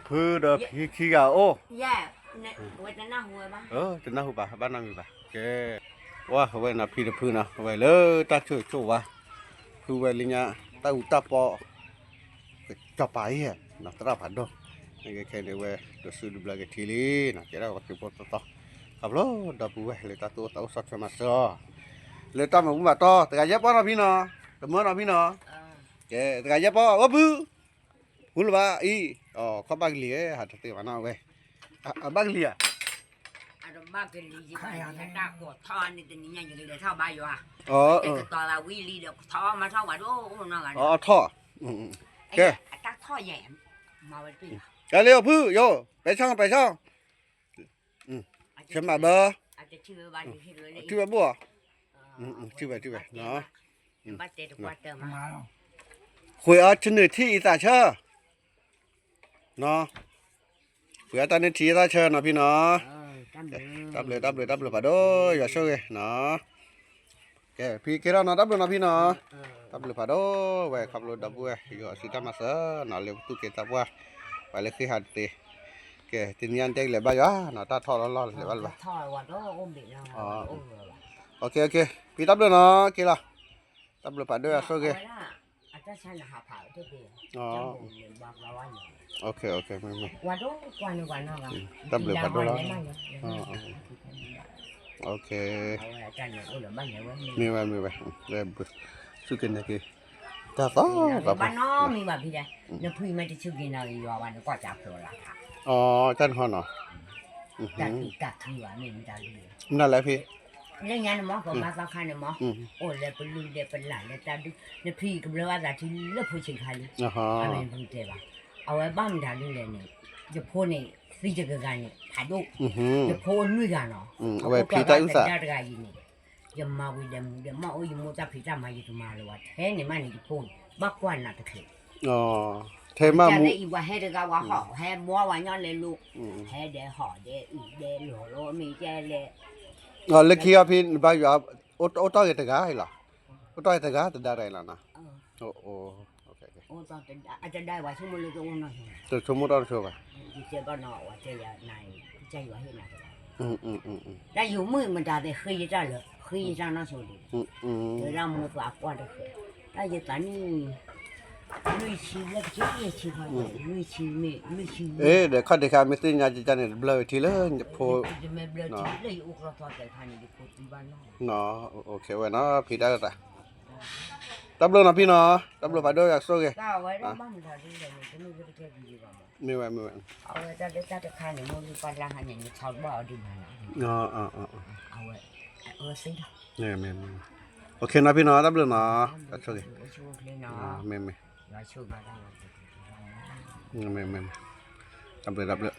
ဖုဒီးဖံခံဂၤအိၣ်, တနၢ်ဟူဘၣ် ဘၣ်နီတမံၤဘၣ်, ကဲ, ဝဲနီၤ ဖံတဖုနီၤ ဝဲလၢတၢ်ဆိၣ်ဂ့ၤဆိၣ်ဝါ, ဖုဝဲလၢညါ တၢ်အူတၢ်ပီ ကစီၤပၤအံၤ, သရၣ်ဖးဒိၣ်, ခဲန့ၣ်ဝဲ ဒိးစုဒုးဘျၢက့ၤထံလံနီၤ, ကဲဒၣ်ဝဲသုးဖိသီသီ, ခီဖျိဒီပုၢ်ဝဲၢ်လၢတၢ်သူၣ်အိၣ်သးအိၣ်ဆီၣ်ထွဲမၤစၢၤအီၤ, လၢတၢ်မၤဘူၣ်မၤတီၢ် တဂၤယဲၢ်ပီၢ်နီၤဖံနီၤ, တမၢနီၤဖံနီၤ, ကဲ တဂၤယဲၢ်ပီၢ် အိၣ်ဖု မူလၢၤဘၣ်အံၤ, ခီၣ်ဘၣ်ကလံၤဧါ ဟးတသ့ဘၣ်နီၤဝဲ, အဘၣ်ကလံၤဧါ, တၢ်ကိးထီၣ်န့ၣ်တနံၤညါယကလဲၤထီၣ်ဘါယွၤ, တတီၤလၢဝံလံဒီးထီၣ်မၤထီၣ်ဝဲဒိၣ်အိၣ်နီတဂၤ, ထီၣ်, ကဲ, တၢ်ထီၣ်ယဲ, မၤဝဲတပ့ၢ်ဘၣ်, ကဲလံအိၣ်ဖုယိၣ် ပဲဆီပဲဆီ, ဆၢမၤဘၢ, ထံဝဲဘိၣ်, ထံဝဲထံဝဲ, ဃုအီၤဆနၢၣ်ထံအသးဆၢ နီၤ, ဃုအီၤတၢ်နၢၣ်ထံအသးဆၢနီၤဖံနီၤ, တၢ်ဘျုးတၢ်ဘျုးတၢ်ဘျုးဖးဒိၣ် ယွၤဆိၣ်ဂ့ၤနီၤ, ကဲ ဖံကဲထီၣ်နီၤ တၢ်ဘျုးနီၤဖံနီၤ, တၢ်ဘျုးဖးဒိၣ်ဝဲ ခီဖျိဒီပုၢ်ဝဲၢ် ယွၤအစုတၢ်မၤစၢၤနီၤ လၢပသူၣ်က့သးပှၢ်, ပှၤလၢဃ့ဟးတသ့, ကဲ တနံၤညါတဲကလဲၤဘါယွၤနီၤ တၢ်ထီၣ်လီၤလီၤလဲၤဘၣ်လၢၤဘၣ်, ဖံတၢ်ဘျုးနီၤ ကဲလီၤ, တၢ်ဘျုးဖးဒိၣ် ယွၤဆိၣ်ဂ့ၤ တၢ်ဘျုးဖးဒိၣ်လီၤ, စူၢ်က့ၤနာ်က့ၤ, တၢ်ဘျုးဖးဒိၣ်လီၤ, အဝဲတၢ်န့ၣ်အိၣ်လၢၤဘၣ်န့ၣ်ဝဲ, ဘၣ်နီတမံၤဘၣ်ဖံတဲ, နဖုမ့ၢ်တစူၢ်က့ၤနာ်က့ၤယွၤဘၣ်န့ၣ် ကွၢ်စးဖျိးလၢ်ထး, တၢ်န့ၣ်ဟီနီၤ, မနုၤလဲၣ်ဖံ, လၢညါန့ၣ်မ့ၢ် ကဘါသီခါန့ၣ်မ့ၢ်, အိၣ်လၢပလုၢ်လၢပလၢ်လၢတၢ်ဒုး, နဖံကဘျၢဘၣ်သးထံလၢဖိဆံးခါလံ, အမ့ၢ်နဖုတဲဘၣ်, အဝဲဘၣ်မတၤဒ်လဲၣ်န့ၣ်, ယဖိန့ၣ် သံတဂၤဂၤန့ၣ် ဖးဒိၣ်, ယဖိနွံဂၤနီၤ, အအိၣ်တ့ၢ်ဘၣ်တဒါတဂၤအံၤန့ၣ်, ယမၤဝံၤဒီးမူဒီးမးအိၣ် ယမိၢ်တၢ်ဖံးတၢ်မၤ ယကမၤလၢၤဝဲထဲန့ၣ်မးန့ၣ် ယဖိန့ၣ် ဘၣ်ကွၢ်နၤတချုး, ထဲမးမူ, လၢအံၤပှၤဟဲတဂၤဝဲဟီၣ် ဟဲမီဝဲညီလဲၤလိၤ, ဟဲဒဲးဟီၣ်ဒဲးအုၣ်ဒဲးလီၤလီၤမ့ၢ်ကဲလဲၣ်, လၢခံအီၤဖံ နဘါယွၤ အိၣ်တ့ၢ်ဂ့ၤတဂၤအံၤလီၤ, အိၣ်တ့ၢ်ဂ့ၤတဂၤတဒါတဂၤအံၤလီၤနီၤ, အိၣ် တဒါဝဲဆိကမိၣ်လၢတအိၣ်နီၢ်ဆိ, တဆိကမိၣ်တၢ်တဆိဘၣ်, ယတဲဘၣ်နီၤ ဝဲတဲယၤနၤအံၤ ကစၢ်ယွၤဟ့ၣ်နၤတဂၤ, တၢ်ယိၤမုၣ်မတၤသ့ၣ်ဃ့ယတၢ်လၢ ဃ့ယတၢ်နီၢ်ဆိဒံး, ဝဲဒၣ်မိၢ်သးကွၢ်တဃဲ, တၢ်ယသးနံၣ် လွံၢ်ဆံလၢကဆံယဲၢ်ဆံခီ, လွံၢ်ဆံမ့ၢ် လွံၢ်ဆံ, အ့ ဒီးခီၣ်ဒံးခါမ့ၢ်သ့ၣ်ညါကကန့ၣ် တဘျၢဝဲထံလၢဖိ, တမ့ၢ်ဘျၢထံလၢယအိၣ်ကျီသီသဲးခါန့ၣ် ယဖိသံဘၣ်နီၤ, အိၣ်ဝဲနီၤ ဖံတၢ်သး တၢ်ဘျုးနီၤဖံနီၤ, တၢ်ဘျုးဖးဒိၣ်ယွၤဆိၣ်ဂ့ၤ, မ့ၢ်ဝဲမ့ၢ်ဝဲ, အဝဲတၢ်လၢတၢ်တခါန့ၣ် မိၢ်လုၢ်ပှၢ်လၢ်ဟါန့ၣ် နဆီတဘၣ်အီၤဒံးဘၣ်နီၤ, အဝဲ, အဝဲသ့ၣ်လီၤ, မ့ၢ်မ့ၢ်မ့ၢ်, အိၣ်ခ့နီၤဖံနီၤ တၢ်ဘျုးနီၤ, တၢ်ဆိၣ်ဂ့ၤ, မ့ၢ်မ့ၢ်, မ့ၢ်မ့ၢ်, တၢ်ဘျုးတၢ်ဘျုး